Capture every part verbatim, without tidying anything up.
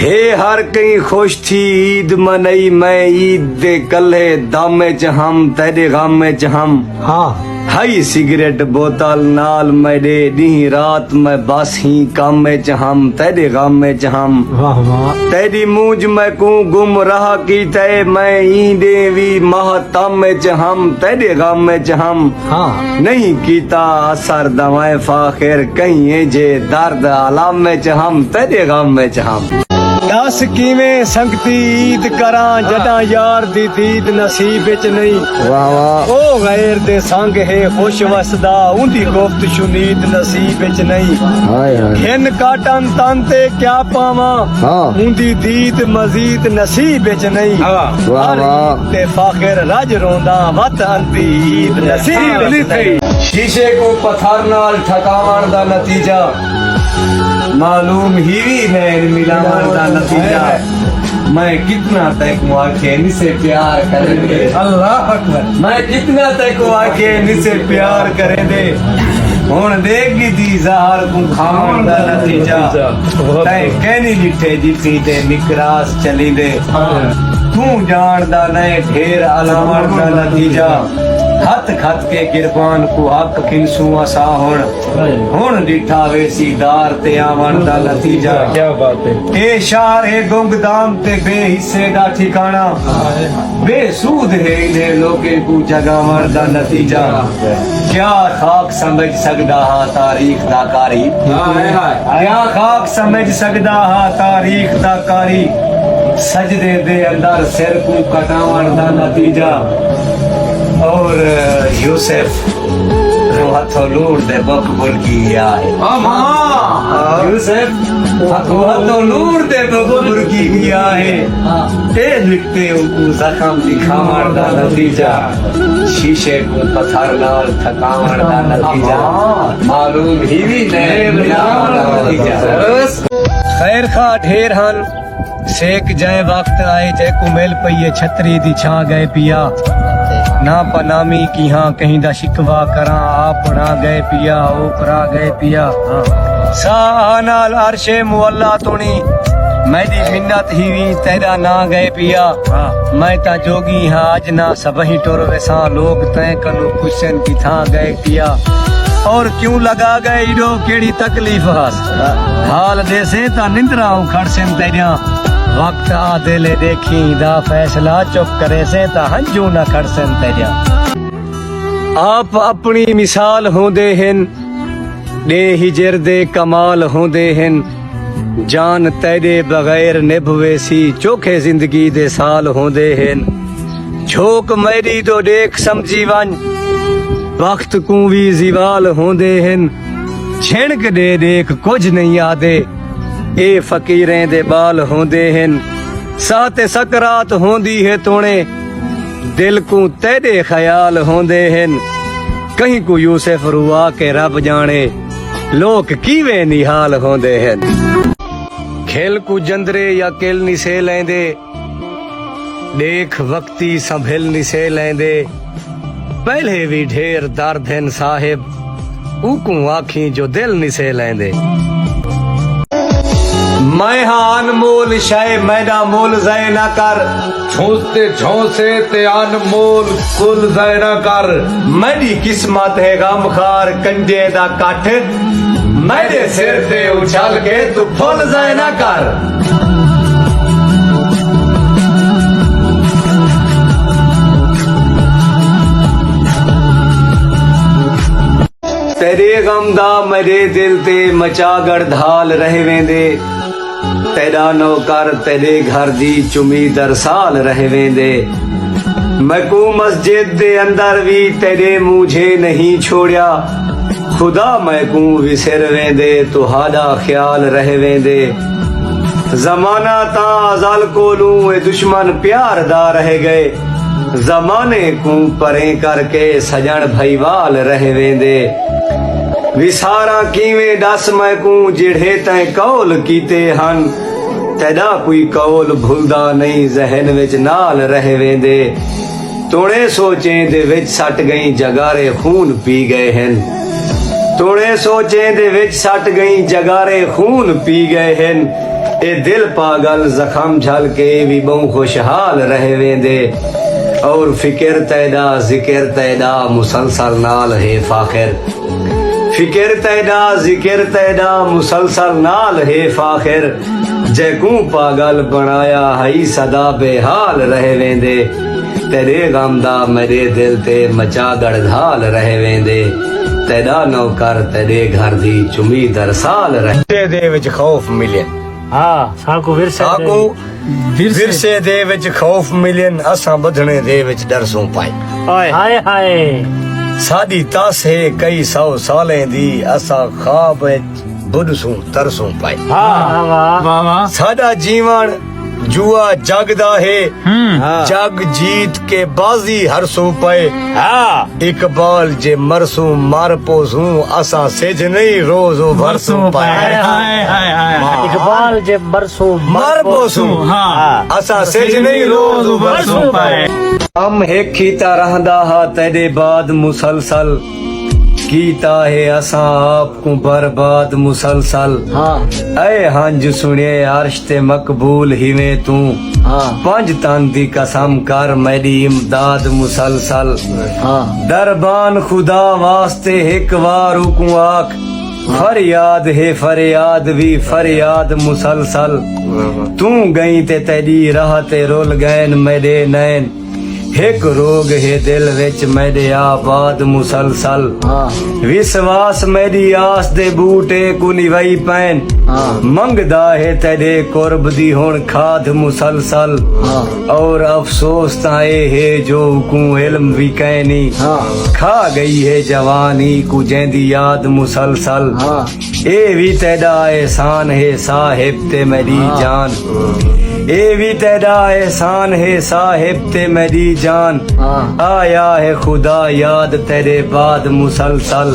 ہے ہر کہیں خوش تھی عید منائی، میں عید دے کلھے دم اچ ہم، تیݙے غم اچ ہم۔ ہاں۔ ہئی سگریٹ بوتل نال میݙے، ݙینہہ رات میں بس ہیں کم اچ ہم، تیݙے غم اچ ہم۔ واہ واہ۔ تیݙی مونجھ میکوں گمراہ کیتے، میں ایں ݙینہہ وی ماہ تم اچ ہم، تیݙے غم اچ ہم۔ ہاں۔ نہیں کیتا اثر دوائیں فاخر، کہیں جے درد الم اچ ہم، تیݙے غم اچ ہم۔ ݙس کیویں سنگتی عید کراں، ہاں۔ جݙاں یار دی دید نصیب اچ نہیں۔ واہ واہ۔ او غیر دے سنگ ہے خوش وسدا، اوندی گفت شنید نصیب اچ نہیں۔ ہائے ہائے۔ گھن کاٹن تن تے کیا پاواں، ہاں۔ اوندی دید مزید نصیب اچ نہیں۔ ہاں۔ واہ ہر واہ۔ عید تے فاخر رڄ روندا، وت اندی عید نصیب اچ نہیں۔ شیشے کوں پتھر نال ٹھکاوݨ دا نتیجہ معلوم ہیوی نین ملاوݨ دا نتیجہ۔ میں کتنا تیکوں آکھے نسے پیار کریندے۔ اللہ اکبر۔ میں کتنا تیکوں آکھے نسے پیار کریندے۔ ہݨ ݙیکھ ڳھدی زہر کوں کھاوݨ دا نتیجہ۔ تیں کینی ݙٹھے جتھیں تے مکراس چلیندے۔ توں ڄاݨدا نئیں ڈھیر الاوݨ دا نتیجہ۔ ہتھ کھت کے قربان کوں حق گھنسوں اساں ہݨ۔ ہݨ ݙٹھا ویسی دار تے آوݨ دا نتیجہ۔ کیا بات ہے۔ اے شہر ہے گنگ دام تے بے حسے دا ٹھکاݨا۔ بے سود ہے انہیں لوکیں کوں جگاوݨ دا نتیجہ۔ کیا خاک سمجھ سڳدا ہا تاریخ دا قاری؟ ہائے ہائے۔ کیا خاک سمجھ سڳدا ہا تاریخ دا قاری؟ سجدے دے اندر سر کوں کٹاوݨ دا نتیجہ۔ اور یوسف، توں ہتھوں لوڑ دے بک برکی آئے۔ ہاں ماما۔ یوسف، توں ہتھوں لوڑ دے بک برکی آئے۔ اے نکتے اونکوں زخم دکھاوݨ دا نتیجہ۔ شیشے کوں پتھر نال تھکاوݨ دا نتیجہ۔ معلوم ہیوی نین ملاوݨ دا نتیجہ۔ خیر خواہ ڈھیر ہن۔ سیک جئیں وقت آئے، جیکوں مل پئی اے چھتری دی چھاں ڳئے پیا۔ نہ پنامی کیہاں کہیں دا شکوہ کراں، آپ بݨا ڳئے پیا، اوپرا ڳئے پیا۔ ہاں۔ ساہ آہ نال عرش معلیٰ توڑیں میݙی منت ہیوی، تیݙا ناں ڳئے پیا۔ ہاں۔ میں تاں جوڳی ہاں، اڄ نہ سبھیں ٹر ویساں، لوک تیں کنوں پچھسن کتھاں ڳئے پیا۔ اور کیوں لڳا ڳئے ایݙو، کیڑھی تکلیف ہس؟ حال ݙیسیں تاں نندراں اکھڑسن تیݙیاں۔ وقت آ دل ݙیکھیں دا فیصلہ، چپ کریسیں تاں ہنجوں نہ کھڑسن تیݙیاں۔ آپ اپݨی مثال ہوندے ہن، ݙے ہجر دے کمال ہوندے ہن۔ جان تیݙے بغیر نبھ ویسی، چوکھے زندگی دے سال ہوندے ہن۔ جھوک میݙی توں ݙیکھ سمجھی ونڄ، بخت کوں وی زوال ہوندے ہن۔ جھݨک ݙے ݙیکھ کجھ نئیں آہدے، اے فقیریں دے ٻال ہوندے ہن۔ ساہ تے سکرات ہوندی ہے توڑیں، دل کوں تیݙے خیال ہوندے ہن۔ کہیں کوں یوسف روا کے رب ڄاݨے، لوک کیویں نہال ہوندے ہن۔ کھل کوں جندرے یا کل نسے لیندے، ݙیکھ وقتی سنبھل نسے لیندے۔ پہلے وی ڈھیر درد ہن صاحب، اوکوں آکھیں جو دل نسے لیندے۔ میں ہاں انمول شئے، میݙا مول ضائع نہ کر۔ جھونستے جھونسے تے انمول کل ضائع نہ کر۔ میݙی قسمت ہے غمخوار کنجیں دا کٹھ، میݙے سر تے اچھل کے توں پھل ضائع نہ کر۔ تیݙے غم دا میݙے دل تے مچا ڳڑدھال رہ ویندے۔ تیݙا نوکر تیݙے گھر دی چمی درسال رہ ویندے۔ میکوں مسجد دے اندر وی تیݙے مونجھے نہیں چھوڑیا۔ خدا میکوں وسر ویندے، تہاݙا خیال رہ ویندے۔ زمانہ تاں ازل کولوں اے دشمن پیار دا رہ ڳئے۔ زمانے کوں پریں کر کے سڄݨ بھائیوال رہ ویندے۔ وساراں کیویں ݙس میکوں جیڑھے تیں قول کیتے ہن، تیݙا کوئی قول بھلدا نئیں، ذہن وچ نال رہ ویندے۔ توڑیں سوچیں دے وچ سٹ ڳئیں جڳارے خون پی ڳئے ہن۔ توڑیں سوچیں دے وچ سٹ ڳئیں جڳارے خون پی ڳئے ہن۔ اے دل پاگل زخم جھل کے وی ٻہوں خوشحال رہ ویندے۔ اور فکر تیݙا، ذکر تیݙا مسلسل نال ہے فاخر۔ فکر تیݙا، ذکر تیݙا مسلسل نال ہے فاخر۔ جیکوں پاگل بݨایا ہئی سدا بے حال رہ ویندے۔ تیݙے غم دا میݙے دل تے مچا ڳڑدھال رہ ویندے۔ تیݙا نوکر تیݙے گھر دی چمی درسال رہ۔ ورثے دے وچ خوف ملین۔ ہاں، ساکوں ورثے دے ساکوں ورثے۔ ورثے دے وچ خوف ملین، اساں ٻدھݨے دے وچ ݙرسوں پئے۔ ہائے۔ ہائے ہائے۔ ساݙی تس ہے کئی سو سالیں دی، اساں خواب وچ ٻݙسوں ترسوں پئے۔ ہاں۔ واہ واہ۔ واہ واہ۔ ساݙا جیوݨ جوا جڳ دا ہے، ہوں۔ ہاں۔ جڳ جیت کے بازی ہرسوں پئے۔ ہاں۔ اقبال جے مرسوں مر پوسوں، اساں سجھ نہیں روز ابھرسوں پئے۔ ہائے، ہائے، ہائے، ہائے۔ اقبال جے مرسوں مر پوسوں، ہاں۔ اساں سجھ نہیں روز ابھرسوں پئے۔ غم ہک کیتا رہندا ہا تیݙے بعد مسلسل، کیتا ہے اساں آپ کوں برباد مسلسل۔ ہاں۔ اے ہنج سݨے عرش تے مقبول ہیویں توں۔ ہاں۔ پنج تن دی قسم کر میݙی امداد مسلسل۔ ہاں۔ دربان خدا واسطے ہک وار اوکوں آکھ، فریاد ہے فریاد وی فریاد مسلسل۔ واہ واہ۔ توں ڳئیں تے تیݙی راہ تے رل ڳئن میݙے نین۔ ہک روگ ہے دل وچ میݙے آباد مسلسل۔ ہاں۔ وسواس میݙی آس دے ٻوٹے کوں نوائی پئن۔ ہاں۔ منگدا ہے تیݙے قرب دی ہݨ کھاد مسلسل۔ ہاں۔ اور افسوس تاں اے ہے جو اوکوں علم وی کائنی۔ ہاں۔ کھا ڳئی ہے جوانی کوں جیندی یاد مسلسل۔ ہاں۔ اے وی تیݙا احسان ہے صاحب تے میݙی ہاں۔ جان۔ اے وی تیݙا احسان ہے صاحب تے میݙی جان۔ ہاں۔ آیا ہے خدا یاد تیݙے بعد مسلسل۔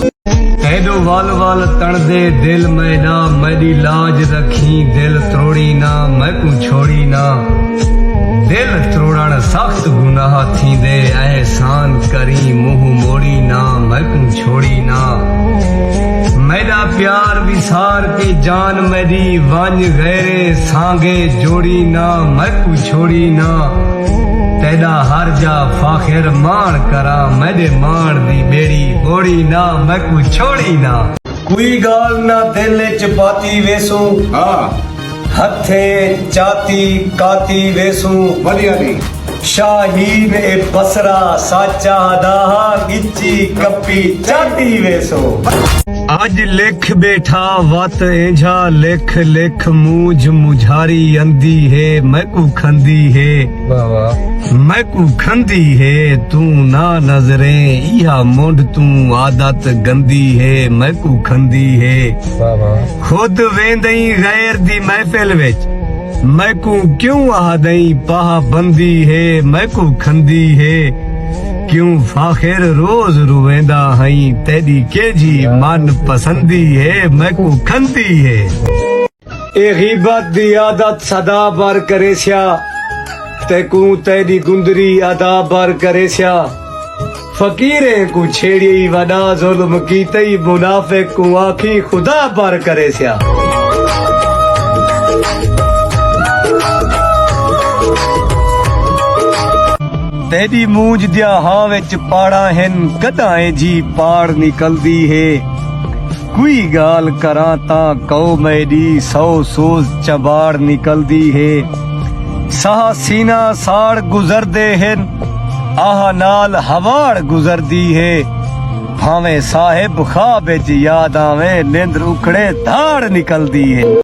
تیݙو ول ول تݨدے دل میݙا، میݙی لاج رکھیں دل تروڑی نہ، میکوں چھوڑی نہ۔ دل تروڑݨ سخت گناہ تھیندے، احسان کریں منہ موڑی نہ، میکوں چھوڑی نہ۔ میݙا پیار وسار کے جان میݙی، ونڄ غیریں سانگے جوڑی نہ، میکوں چھوڑی نہ۔ تیݙا ہر جا فاخر ماݨ کراں، میݙے ماݨ دی ٻیڑی ٻوڑی نہ، میکوں چھوڑی نہ۔ کوئی ڳالھ نہ دل اچ پاتی ویسوں۔ ہاں۔ ہتھیں چاتی کاتی ویسوں۔ ودھیا جی۔ شاہین اے بصرہ سچ آہدا ہا، ڳچی کپی چاتی ویسوں۔ اڄ لکھ ٻیٹھا وت اینجھا لکھ لکھ، مونجھ مجھاری اندی ہے، میکوں کھندی ہے۔ واہ واہ۔ میکوں کھندی ہے، توں نہ نظریں، ایہا منڈھ توں عادت گندی ہے، میکوں کھندی ہے۔ واہ واہ۔ خود ویندئیں غیر دی محفل وچ، میکوں کیوں آہدئیں پاہ بندی ہے، میکوں کھندی ہے۔ کیوں فاخر روز رویندا ہئیں، تیݙی کیجھی من پسندی ہے، میکوں کھندی ہے۔ اے غیبت دی عادت سدا بر کریسیا، تیکوں تیݙی گندری ادا بر کریسیا۔ فقیریں کوں چھیڑی وݙا ظلم کیتئی، منافق کوں آکھیں خدا بر کریسیا۔ تیݙی مونجھ دیاں ہاں وچ پاڑاں ہن، کݙاں اینجھی پاڑ نکلدی ہے۔ کوئی ڳالھ کراں تاں کئو میݙی سو سوز چٻاڑ نکلدی ہے۔ ساہ سینہ ساڑ گزردے ہن، آہ نال ہواڑ گزردی ہے۔ بھانویں صاحب خواب اچ یاد آویں، نندر اکھڑے دھاڑ نکلدی ہے۔